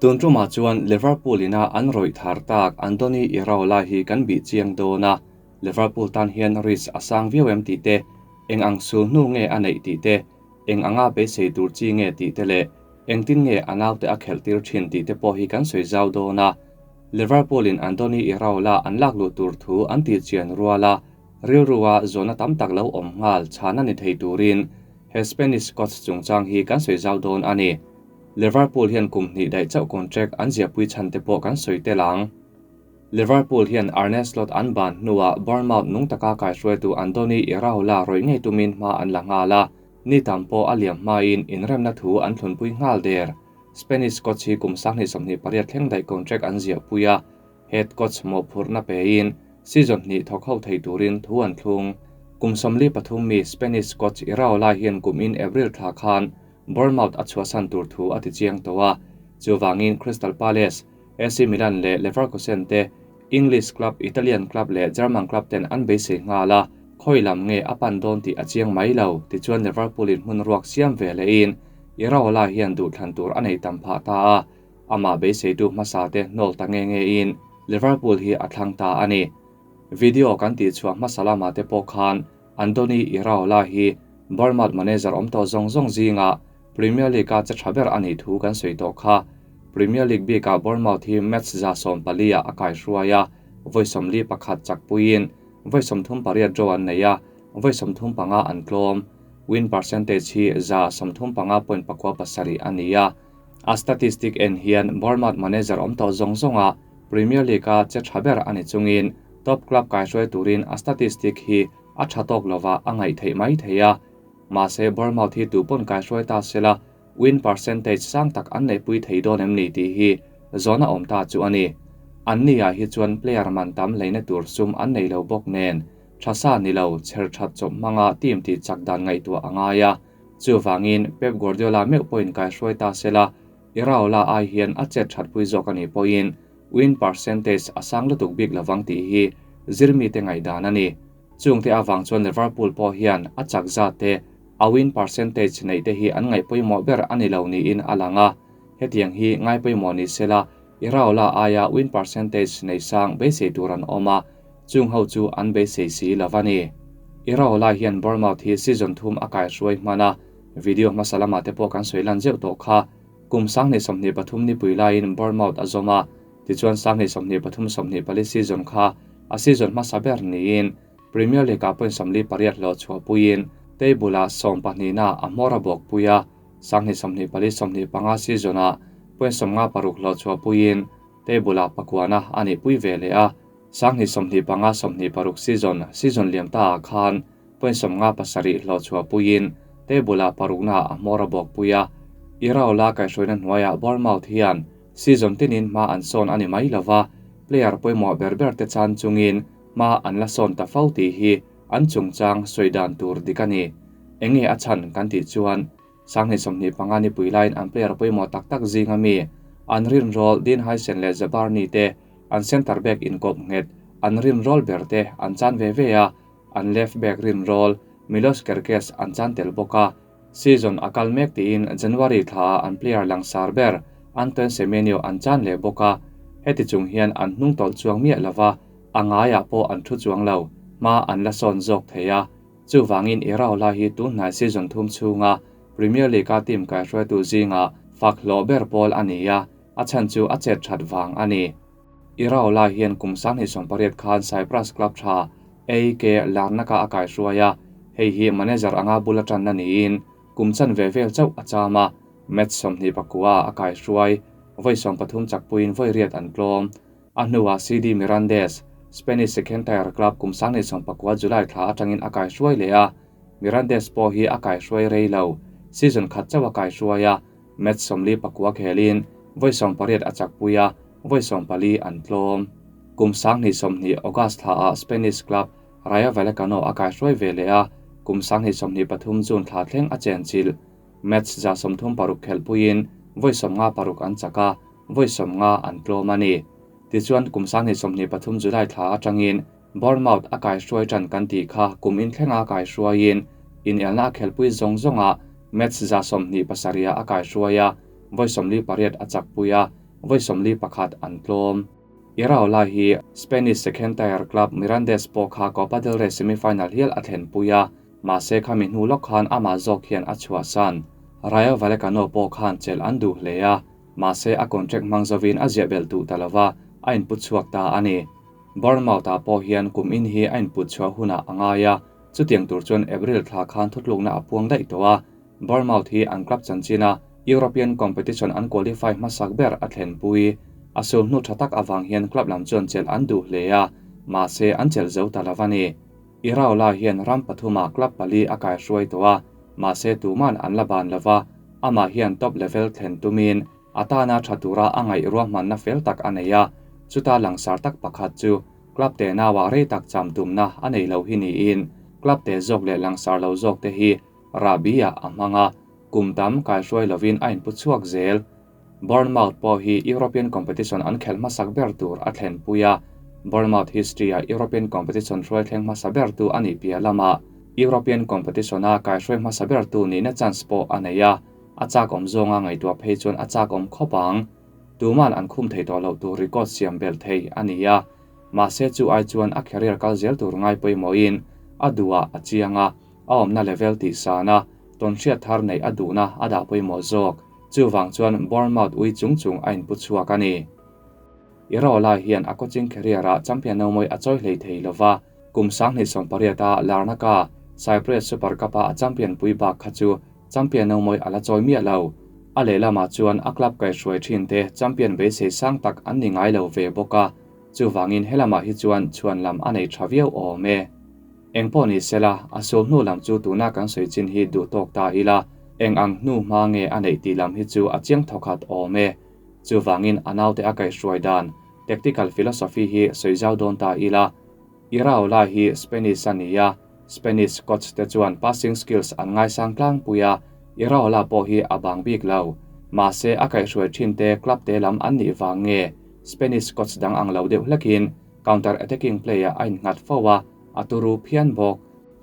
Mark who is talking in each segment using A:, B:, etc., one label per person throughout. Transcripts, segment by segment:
A: Tun tumah chuan Liverpool ina an rawih thar tak Andoni Iraola hi kan bih chiang dawn a, Liverpool tan hian risk a sang viau em tih te, eng ang sul hnu nge a neih tih te, eng anga beisei tur chi nge tih te leh engtin nge a naute a khelh tir thin tih te pawh hi kan sawi zau dawn a. Liverpool in Andoni Iraola an lak luh tur thu an tih chian rual a, rilrua zawhna tam tak lo awm nghal chhan a ni thei turin he Spanish coach chungchang hi kan sawi zau dawn a ni. Liverpool hian kum hnih daih chauh contract an ziahpui chhan te pawh kan sawi tel ang. Liverpool hian Arne Slot an ban hnuah Bournemouth nung taka kaihruaitu Andoni Iraola rawih ngei tumin hma an la nghal a, ni tam pawh a liam hmain inremna thu an thlunpui nghal der. Spanish coach hi kum 2028 thleng daih contract an ziahpui a, head coach mawhphurhna pein season hnih thawk ho thei turin thu an thlung. Kum 43 mi Spanish coach Iraola hian kum in April thla khan Bournemouth a chhuahsan tur thu a ti chiang tawh a, chuvangin Crystal Palace, AC Milan leh Leverkusen te English club, Italian club leh German club ten an beisei nghal a, khawi lam nge a pan dawn tih a chiang mai lo, tichuan Liverpool in hmun ruak siam ve lehin Iraola hian duhthlan tur a nei tam phah ta a, amah beiseitu hmasa te hnawl ta nge nge in Liverpool hi a thlang ta a ni. Video kan tih chhuah hmasa lamah te pawh khan Andoni Iraola hi Bournemouth manager awm tawh zawng zawng zingah Premier League-a che tha ber a nih thu kan sawi tawh kha. Premier League bikah Bournemouth hi match 140-ah a kaihruai a, vawi 41 chakpuiin vawi 38 draw an nei a, vawi 35 an tlawm. Win percentage hi 35.97 a ni a. A statistic en hian Bournemouth manager awm tawh zawng zawngah Premier League-a che tha ber a ni chungin top club kaihruai turin a statistic hi a tha tawk lova a ngaih theih mai thei a. Mahse Bournemouth hi tupawn kaihruai ta sela win percentage sang tak an neihpui thei dawn em ni tih hi zawhna awm ta chu a ni. An ni ah hi chuan player man tam leina tur sum an nei lo bawk nen thasa ni lo chher that chawp hmanga team tih chak dan ngaihtuah a ngai a. Chuvangin Pep Guardiola meuh pawhin kaihruai ta sela Iraola ai hian a chet thatpui zawk a nih pawhin win percentage a sang lutuk bik lovang tih hi zirmi te ngaih dan a ni. Chungte awang chuan Liverpool pawh hian a chak zat te a win percentage nei te hi an ngaih pawimawh ber a ni lo niin a lang a. Hetiang hi ngai pawimawh ni sela Iraola aia win percentage nei sang beisei tur an awm a, chung ho chu an beisei si lova ni. Iraola hian Bournemouth hi season thum a kaihruai hman a, video hmasa lamah te pawh kan sawi lan zeuh tawh kha. Kum 2023 ni pui laiin Bournemouth a zawm a, tichuan 2023-24 season kha a season hmasa ber niin Premier League-ah point 48 hlawh chhuah puiin table-ah 12 na a hmawr a bawk pui a, 2024-25 season-ah point 56 hlawh chhuah puiin table-ah pakuana a nih pui ve leh a, 2025-26 season season liam ta ah khan point 57 hlawh chhuah puiin table-ah parukna a hmawr a bawk pui a. Iraola kaihhruaina hnuaiah Bournemouth hian season tinin hma an sawn a ni mai lova, player pawimawh ber ber te chan chungin hma an la sawn ta fo tih hi an chungchang sawi dan tur dik a ni. Enge a chhan kan tih chuan 2025 ni pui laiin an player pawimawh tak tak zinga mi an rin roll Dean Huijsen leh Zabarnyi te an center back inkawp nghet an rin roll ber te an chan ve ve a, an left back rin roll Milos Kerkez an chan tel bawk a. Season a kal mek tiin January thla an player langsar ber Antoine Semenyo an chan leh bawk a, heti chung hian an hnung tawlh chuang miah lova, a ngaiah pawh an thu chuang lo, hma an la sawn zawk thei a. Chuvangin Iraola hi tunhnai season thum chhunga Premier League-a team kaihruaitu zinga fak hlawh ber pawl a ni a, a chhan chu a chet that vang a ni. Iraola hian kum 2018 khan Cyprus club tha AEK Larnaca a kaihruai a, hei hi manager anga bul atan na niin kum chan ve vel chauh a cham a, match 29 a kaihruai, vawi 13 chakpuiin vawi riat an tlawm. A hnuah CD Mirandes, Spanish second tier club kum 2019 July thla atangin a kaihruai leh a, Mirandes pawh hi a kaihruai rei lo, season khat chauh a kaihruai a, match 49 khelin vawi 18 a chakpui a, vawi 14 an tlawm. Kum 2020 August thla a Spanish club Rayo Vallecano a kaihruai ve leh a, kum 2023 June thla thleng a chen chil. Match 36 khelpuiin vawi 56 an chak a, vawi 50 an tlawm a ni. Tichuan kum 2023 July thla atangin Bournemouth a kaihruai tan kan tih kha kum in thlenga kaihruaiin in elna a khelpui zawng zawnga match 27 a kaihruai a, vawi 48 a chakpui a, Vawi 41 an tlawm. Iraola hi Spanish second tier club Mirandes pawh kha Copa del Rey semi-final hial a thlenpui a, mahse khami hnu lawk khan amah zawk hian a chhuahsan. Rayo Vallecano pawh khan chelh an duh hle a, mahse a contract hmang zovin a ziah belh duh ta lova, a input chhuak ta a ni. Bournemouth-ah pawh hian kum in hi a input chhuah hunah a ngai a, chutiang tur chuan April thla khan thutlukna a puang daih tawh a. Bournemouth hi an club chanchin a, European competition an qualify hmasak ber a thlenpui. A sul hnu tha tak avang hian club lam chuan chelh an duh hle a, mahse an chelh zo ta lo a ni. Iraola hian ram pathuma club pali a kaihruai tawh a, mahse tuman an la ban lo va, amah hian top level thlen tumin a tana tha tura a ngaih ruahmanna fel tak a nei a, chuta langsar tak pakhat chu club te nauah rei tak cham tumna a nei lo hi niin club te zawk leh langsar lo zawk te hi rahbi-ah a hmang a, kum tam kaihruai lovin a inpu chhuak zel. Bournemouth pawh hi European competition an khelh hmasak ber tur a thlenpui a, Bournemouth history-a European competition hruai thleng hmasa bertu a nih piah lamah European competition-a kaihruai hmasa bertu nihna chance pawh a nei a, a chak awm zawnga ngaihtuah phei chuan a chak awm khawp ang. Tuman an khum thei tawh loh tur record siam belh thei a ni a, mahse chu ai chuan a career kal zel tur ngai pawimawhin a duhah a chiang a, a awmna level tih san a, tawnhriat thar neih a duhna a dah pawimawh zawk. Chuvang chuan Bournemouth ui chung chung a inpu chhuak a ni. Iraola hian a coaching career-ah champion nomawi a chawi hlei thei lova, kum 2018 a Larnaca Cyprus Super Cup-a a champion pui bak kha chu champion nomawi a la chawi miah lo. A lehlamah chuan a club kaihruai thin te champion beisei sang tak an ni ngai lo ve bawk a, chuvangin helamah hi chuan chhuan lam a nei tha viau awm e. Engpawh ni sela, a sul hnu lam chu tuna kan sawi chin hi duh tawk ta ila, eng ang hnu hma nge a neih tih lam hi chu a chiang thawkhat awm e. Chuvangin a naute a kaihruai dan, tactical philosophy hi sawi zau dawn ta ila. Iraola hi Spanish a ni a, Spanish coach te chuan passing skills an ngaisang tlangpui a, Iraola pawh hi a bang bik lo. Mahse a kaihruai thin te club te lam an nih vang nge Spanish coach dang ang lo deuh hlekin counter attacking play-ah a innghat fo a, a turu phian bawk.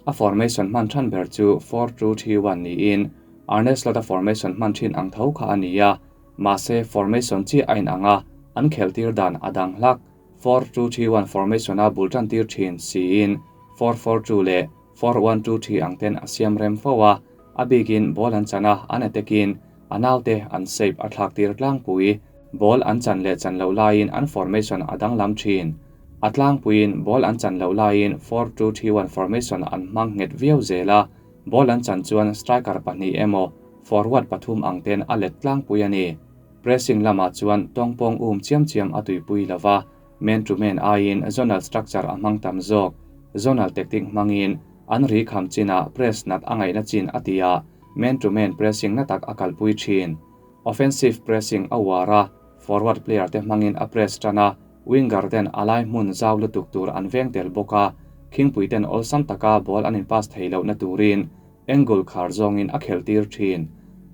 A: A formation hman than ber chu 4-2-3-1 niin Arne Slot-a formation hman thin ang tho kha a ni a, mahse formation chi a inang a, an khelhtir dan a dang hlak. 4-2-3-1 formation a bul tan tir thin siin 4-4-2 leh 4-1-2-3 ang ten a siam rem fo a, a bikin ball an chan a, an attackin a naute an shape a thlak tir tlangpui. Ball an chan leh chan loh laiin an formation a danglam thin. A tlangpuiin ball an chan loh laiin 4-2-3-1 formation an hmang nghet viau zel a, ball an chan chuan striker pahnih emaw forward pathum ang ten a let tlangpui a ni. Pressing lamah chuan tawngpawng um chiam chiam a tuipui lova, man to man aiin zonal structure a hmang tam zawk. Zonal tactic hmangin an ri kham chinah press nat a ngaihna chin a ti a, man to man pressing na tak a kalpui thin. Offensive pressing a uar a, forward player te hmangin a press tan a, winger ten a lai hmun zau lutuk tur an veng tel bawk a, khingpui ten awlsam taka ball an inpass thei lohna turin angle khar zawngin a khelh tir thin.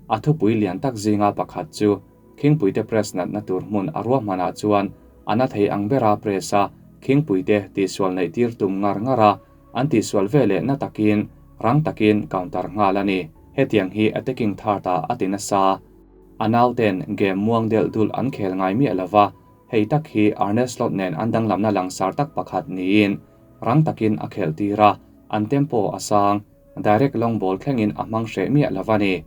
A: A thupui lian tak zinga pakhat chu khingpui te press natna tur hmun a ruahmanah chuan a na thei ang bera press a, khingpui te tihsual neih tir tum ngar ngar a, an tihsual ve leh na takin rang takin counter nghal a ni. Hetiang hi attacking third-ah a ti nasa. A nauten game muang delh dul an khel ngai miah lova, hei tak hi Arne Slot nen an danglamna langsar tak pakhat niin rang takin a khelh tir a, an tempo a sang, direct long ball thlengin a hmang hreh miah lova ni.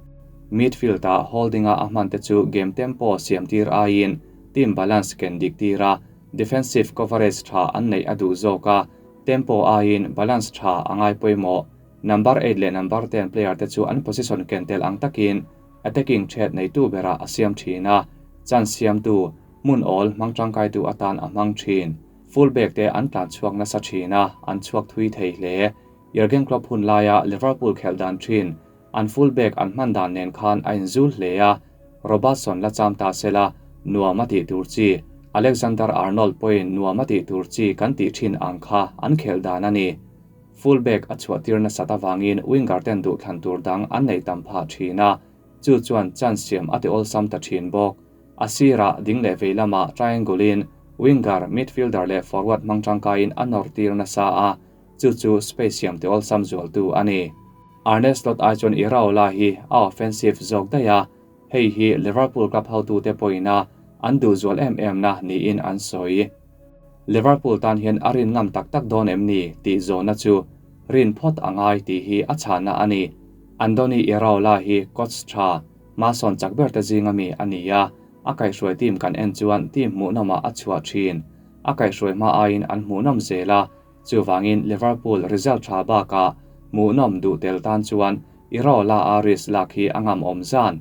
A: Midfield-ah holding-a a hman te chu game tempo siam tir aiin team balance ken dik tir a, defensive coverage tha an neih a duh zawk a, tempo aiin balance tha a ngai pawimawh. Number 8 leh number 10 player te chu an position ken tel ang takin attacking threat neitu berah a siam thin a, chance siamtu hmun awl hmang tangkaitu atan a hmang thin. Fullback te an tlan chhuak nasa thin a, an chhuak thui thei hle. Jurgen Klopp hun laia Liverpool khelh dan thin, an fullback an hman dan nen khan a inzul hle a, Robertson la cham ta sela nuam a tih tur chi, Alexander Arnold pawhin nuam a tih tur chi kan tih thin ang kha an khelh dan a ni. Fullback a chhuah tir nasat avangin winger ten duh thlan tur dang an nei tam phah thin a, chu chuan chance siam a ti awlsam ta thin bawk. A sirah ding leh vei lamah triangle-in winger, midfielder leh forward hmang tangkaiin a nawr tir nasa a, chu chu space siam ti awlsam zualtu a ni. Arne Slot ai chuan Iraola hi a offensive zawk daih a, hei hi Liverpool club hotu te pawhin a an duh zual em em na niin an sawi. Liverpool tan hian a rin ngam tak tak dawn em ni tih zawhna chu rin phawt a ngai tih hi a chhana a ni. Andoni Iraola hi coach tha hmasawn chak ber te zinga mi a ni a, a kaihhruai team kan en chuan team hmuhnawmah a chhuah thin. A kaihhruai hma aiin an hmuhnawm zel a, chuvangin Liverpool result tha bakah hmuhnawm duh tel tan chuan Iraola a risk lak hi a ngam awm zan.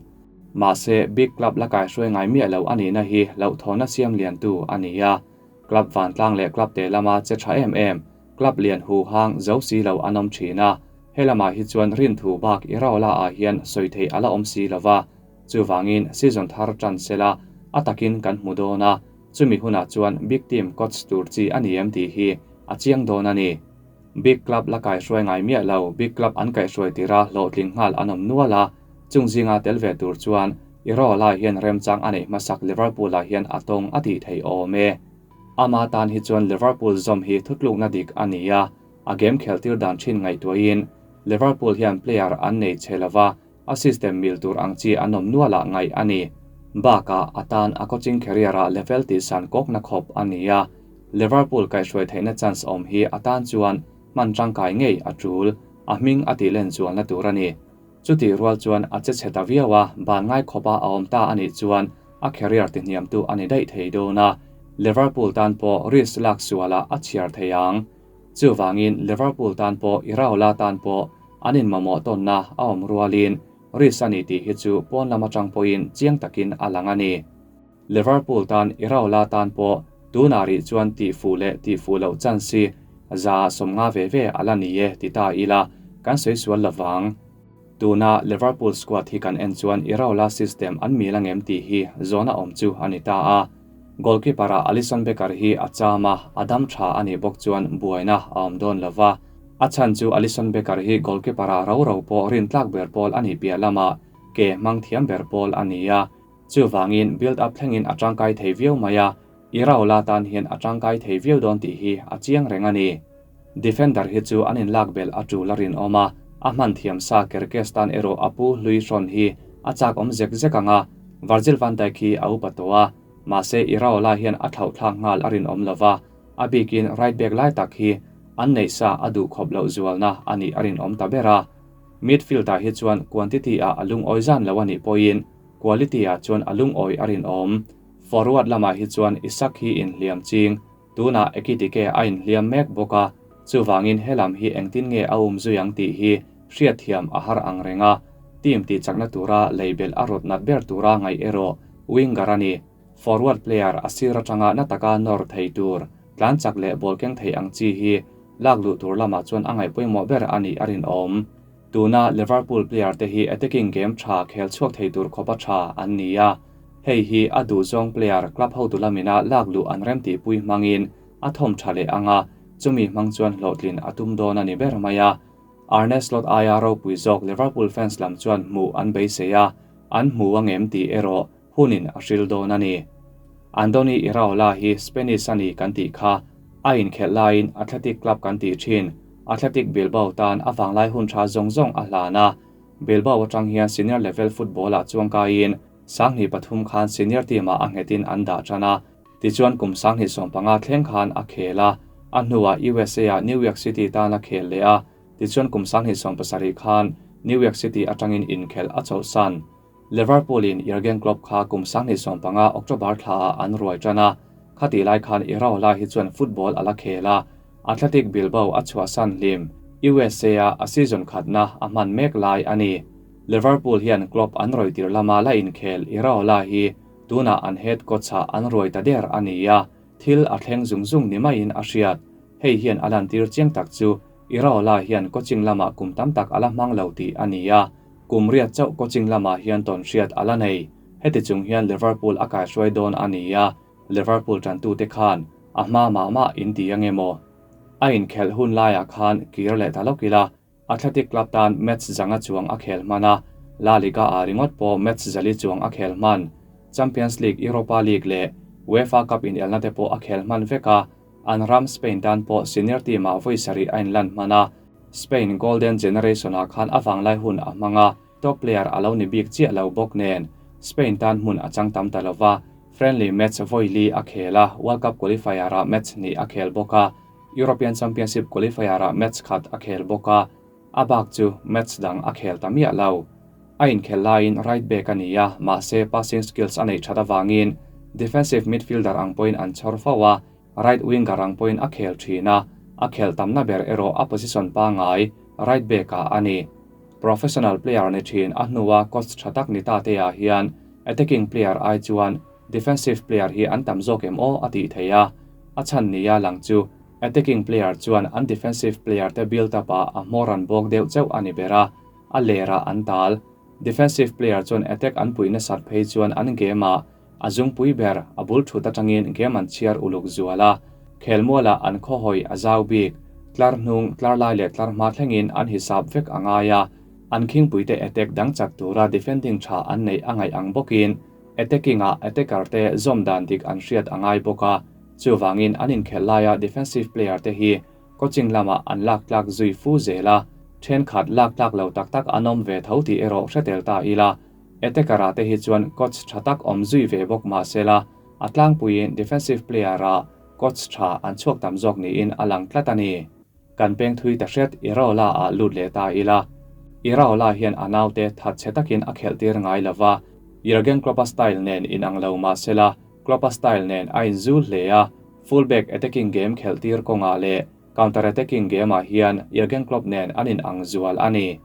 A: Mahse big club la kaihhruai ngai miah lo a nihna hi hlauhthawn a siam lian tu a ni a. Club vantlang leh club te lama che tha em em, club lian hu hang zo si lo an awm thin a. Helamah hi chuan rin thu bak Iraola ah hian sawi theih a la awm si lova, chuvangin season thar tan sela a takin kan hmu dawn a, chumi hunah chuan big team coach tur chi a ni em tih hi a chiang dawn a ni. Big club la kaihhruai ngai miah lo, big club an kaihhruai tira hlawhtling nghal an awm nual a, chung zinga tel ve tur chuan Iraola hian remchang a neih hmasak Liverpool ah hian a tawng a tih theih awm e. Ama tan hi chuan Liverpool zawm hi thutlukna dik a ni a, a game kheltir dan thin ngaihtuahin Liverpool hian player an nei che lova, a system mil tur ang chi an awm nualah ngaih a ni. Bakah a tan a coaching career ah level tih san kawkna khawp a ni a, Liverpool kaihhruai theihna chance awm hi a tan chuan hman tangkai ngei a tul, a hming a tih len zualna tur a ni. Chutih rual chuan a che chhe ta viau a, ban ngai khawpa a awm ta a nih chuan a career ti hniamtu a ni daih thei dawn a, Liverpool tan pawh risk lak sualah a chhiar thei ang. Chuvangin Liverpool tan pawh Iraola tan pawh an inmamawh tawnna a awm rualin risk a ni tih hi chu pawn lam atang pawhin chiang takin a lang a ni. Liverpool tan Iraola tan pawh tunah rih chuan tih fuh leh tih fuh loh chance hi 150 ve ve a la ni e ti ta ila kan sawi sual lovang. Tuna Liverpool squad hi kan en chuan Iraola system an mil angem tih hi zawhna awm chu a ni ta a. Goalkeeper ah Alisson Becker hi a cham a, a dam tha a nih bawk chuan buaina a awm dawn lova. A chhan chu Alisson Becker hi goalkeeper ah ro ro pawh rin tlak ber pawl a nih piah lamah ke hmang thiam ber pawl a ni a. Chuvangin build up thlengin a tangkai thei viau mai a, Iraola tan hian a tangkai thei viau dawn tih hi a chiang reng a ni. Defender hi chu an inlak belh a tul a rinawm a, a hman thiam sa Kerkez tan erawh a pu hlui hrawn hi a chak awm zek zek ang a, Virgil van Dijk hi a upa tawh a, mahse Iraola hian a thlauhthlak nghal a rinawm lova, a bikin right back lai tak hi an neih sa a duh khawp loh zualna a nih a rinawm ta ber a. Midfield ah hi chuan quantity ah a lungawi zan lo a nih pawhin quality ah chuan a lungawi a rinawm. Forward lamah hi chuan Isak hi inhliam ching, tunah Ekitike a inhliam mek bawk a, chuvangin helam hi engtin nge a um zui ang tih hi hriatthiam a har ang reng a, team tih chakna tura leibelh a rawt nat ber tura ngaih erawh winger a ni. Forward player a sir atanga na taka nawr thei tur, tlan chak leh ball keng thei ang chi hi lak luh tur lamah chuan a ngaih pawimawh ber a nih a rinawm. Tuna Liverpool player te hi attacking game tha khel chhuak thei tur khawpa tha an ni a, hei hi a duhzawng player club hotu lamina lak luh an rem tihpui hmangin a thawm tha leh ang a, chumi hmang chuan hlawhtlin a tum dawn a ni ber mai a. Arne Slot aia ropui zawk Liverpool fans lam chuan hmuh an beisei a, an hmu angem tih erawh hunin a hril dawn a ni. Andoni Iraola hi Spanish a ni kan tih kha a inkhelh laiin Athletic Club kan tih thin Athletic Bilbao tan a vanglai hun tha zawng zawng a hlan a, Bilbao atang hian senior level football ah chuang kaiin 2003 khan senior team ah a nghetin an dah tan a, tichuan kum 2015 thleng khan a khel a, a hnuah USA ah New York City tan a khel leh a, tichuan kum 2017 khan New York City atangin inkhelh a chawlhsan. Liverpool in Jurgen Klopp kha kum 2015 October thla ah an ruai tan a, khati lai khan Iraola hi chuan football a la khel a, Athletic Bilbao a chhuahsan hlim, USA ah a season khatna a hman mek lai a ni. Liverpool hian Klopp an rawi tir lama la inkhel Iraola hi tunah an head coach ah an ruai ta der a ni a, thil a thleng zung zung ni maiin a hriat. Hei hian a lantir chiang tak chu Iraola hian coaching lamah kum tam tak a la hmang lo tih a ni a, kum riat chauh coaching lamah hian tawn hriat a la nei. Heti chung hian Liverpool a kaihruai dawn a ni a, Liverpool tantute khan a hma mah mah in ti ange maw? A inkhelh hun laiah khan kir leh ta lawk ila, Athletic Club tan match zanga chuang a khel hman a, La Liga ah ringawt pawh match zali chuang a khel hman. Champions League, Europa League leh UEFA Cup inelna te pawh a khel hman vek a, an ram Spain tan pawh senior team ah vawi sarih a inlan hman a, Spain Golden Generation ah khan a vanglai hun a hmang a, top player a lo ni bik chiah lo bawk nen Spain tan hmun a chang tam ta lova. Friendly match vawi li a khel a, World Cup qualifier-ah match hnih a khel bawk a, European Championship qualifier-ah match khat a khel bawk a, a bak chu match dang a khel ta miah lo. A inkhel laiin right back a ni a, mahse passing skills a neih that avangin defensive midfielder ang pawhin an chhawr fo a, right winger ang pawhin a khel thin a, a khelh tamna ber erawh a position pangngai right back-ah a ni. Professional player ni thin a hnua coach tha tak ni ta te ah hian attacking player ai chuan defensive player hi an tam zawk em aw a tih theih a, a chhan nia lang chu attacking player chuan an defensive player te build up ah a hmawr an bawk deuh chauh a ni ber a, a ler ah an tal. Defensive player chuan attack an puih nasat phei chuan an game ah a zungpui ber a bul thut atangin game an chhiar uluk zual a, khelmualah an khawhawi a zau bik, tlar hnung, tlar lai leh tlar hma thlengin an hisap vek a ngai a, an khingpuite attack dang chak tura defending tha an neih a ngaih ang bawkin attacking ah attacker te zawm dan dik an hriat a ngai bawk a, chuvangin an inkhelh laia defensive player te hi coaching lamah an lak tlak zui fu zel a, thenkhat lak tlak lo tak tak an awm ve tho tih erawh hre tel ta ila. Attacker-ah te hi chuan coach tha tak awm zui ve bawk mah sela, a tlangpuiin defensive player-ah coach tha an chhuak tam zawk niin a lang tlat a ni. Kan peng thui ta hret Iraola-ah lut leh ta ila. Iraola hian a naute thatchhe takin a khelh tir ngai lo va, Jurgen Klopp-a style nen inang lo mah sela, Klopp-a style nen a inzul hle a, full-back attacking game khelh tir kawngah leh counter-attacking game-ah hian Jurgen Klopp nen an inang zual a ni.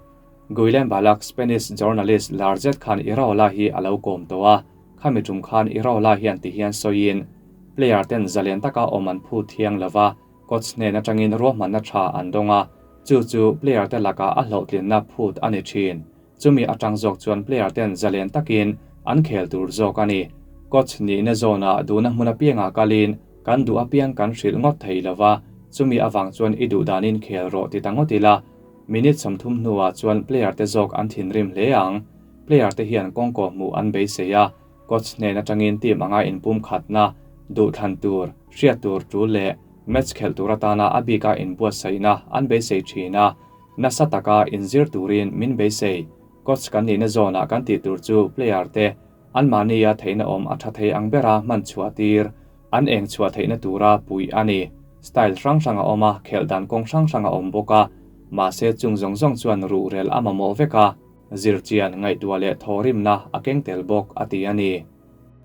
A: Guillem Balak Spanish journalist lar zet khan Iraola hi a lo kawm tawh a, khami tum khan Iraola hian ti hian sawiin, Player ten zalen taka awm an phut thiang lo va, coach hnen atangin ruahmanna tha an dawng a, chu chu player te lakah a hlawhtlinna phut a ni thin. Chumi atang zawk chuan player ten zalen takin an khel tur zawk a ni. Coach nihna zawnah duhna hmun apiangah kalin kan duh apiang kan hrilh ngawt thei lo va, chumi avang chuan i duh danin khel rawh ti ta ngawt ila, Minute 30 hnuah chuan player te zawk an thinrim hle ang. Player te hian kawngkaw hmuh an beisei a, coach hnen atangin team anga inpum khatna, duhthlan tur, hriat tur tul leh match khelh tur atana a bika inbuatsaihna an beisei thin a, nasa taka inzir turin min beisei. Coach kan nihna zawnah kan tih tur chu player te anmahnia theihna awm a tha thei ang bera hman chhuah tir, an eng chhuah theihna tura puih a ni. Style hrang hrang a awm a, khelh dan kawng hrang hrang a awm bawk a, mahse chung zawng zawng chuan ruhrel a mamawh vek a, zirchian, ngaihtuah leh thawhrimna a keng tel bawk a ti a ni.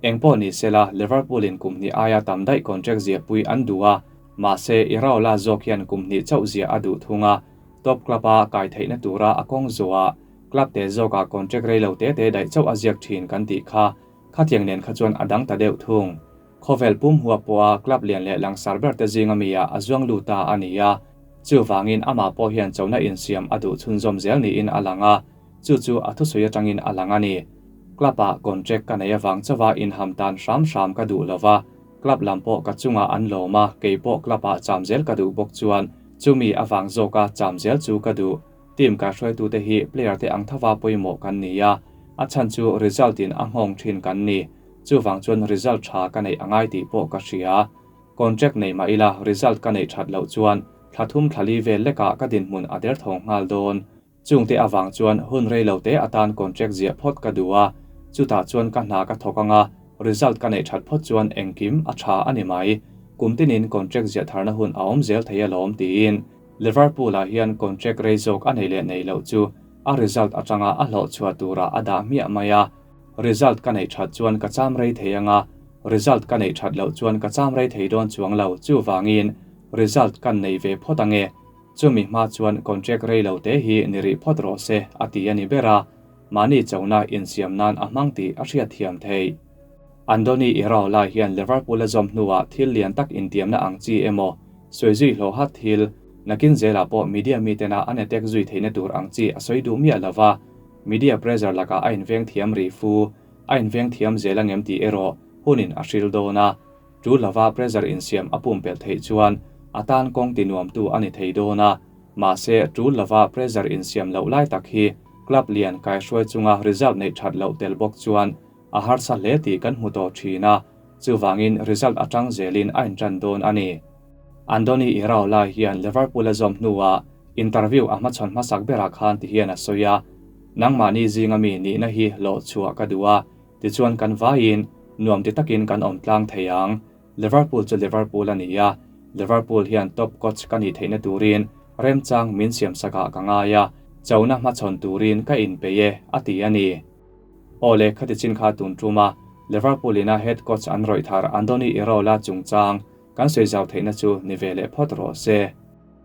A: Engpawh ni sela, Liverpool in kum hnih aia tam daih contract ziahpui an duh a, mahse Iraola zawk hian kum hnih chauh ziah a duh thung a, top club a kai theihna tura a kawng zawhah club te zawkah contract rei lo te te daih chauh a ziak thin kan tih kha Khatiang nen kha chuan a dang ta deuh thung. Khawvel pum huap pawha club lian leh langsar ber te zinga mi ah a zuang lut ta a ni a, chuvangin amah pawh hian chona insiam a duh chhunzawm zel niin a lang a, chu chu a thusawi atangin a lang a ni. Club ah contract ka nei avang chauha inham tan hram hram ka duh lova, club lam pawh ka chungah an lawm a, kei pawh club ah cham zel ka duh bawk chuan chumi avang zawka cham zel chu ka duh. Team kaihruaitute hi player te ang thova pawimawh kan ni a, a chhan chu result in a nghawng thin kan ni. Chuvang chuan result tha ka neih a ngai tih pawh ka hria. Contract nei mah ila result ka neih that loh chuan thla thum thla li vel lekah ka dinhmun a derthawng nghal dawn. Chungte avang chuan hun rei lo te atan contract ziah phawt ka duh a, chutah chuan ka hna ka thawk anga result ka neih that phawt chuan engkim a tha a ni mai. Kum tinin contract ziah tharna hun a awm zel thei alawm tiin Liverpool-ah hian contract rei zawk a nei leh nei loh chu a result atanga a hlawh chhuah turah a dah hmiah mai a. Result ka neih that chuan ka cham rei thei anga, result ka neih that loh chuan ka cham rei thei dawn chuang lo, chuvangin result kan nei ve phawt ange. Chumi hma chuan contract rei lo te hi ni rih phawt rawh se a ti a ni ber a, mahni chona insiam nan a hmang tih a hriatthiam theih. Andoni Iraola hian Liverpool a zawm hnuah thil lian tak intiamna ang chi emaw, sawi zui hlawh hat thil, nakin zelah pawh media mitena an attack zui theihna tur ang chi a sawi duh miah lo va, media pressure lakah a inveng thiam rih fu, a inveng thiam zel angem tih erawh hunin a hril dawn a, tul lova pressure insiam a pumpelh theih chuan a tan kawng tinuamtu a ni thei dawn a, mahse tul lova pressure insiam loh lai tak hi club lian kaihruai chunga result neih that loh tel bawk chuan a harsa hle tih kan hmu tawh thin a, chuvangin result atang zelin a intan dawn a ni. Andoni Iraola hian Liverpool a zawm hnuah interview a hmachhawn hmasak berah khan ti hian a sawi a, Nangmahni zinga mi nihna hi hlawh chhuah ka duh a, tichuan kan vaiin Nuam ti takin kan awm tlang thei ang. Liverpool chu Liverpool a ni a, Liverpool hian top coach ka nih theihna turin remchang min siam sakah ka ngai a, chona hmachhawn turin ka inpeih e, a ti a ni. Aw le, khati chin kha tun tum a, Liverpool ina head coach an rawih thar Andoni Iraola chungchang kan sawi zau theihna chu ni ve leh phawt rawh se.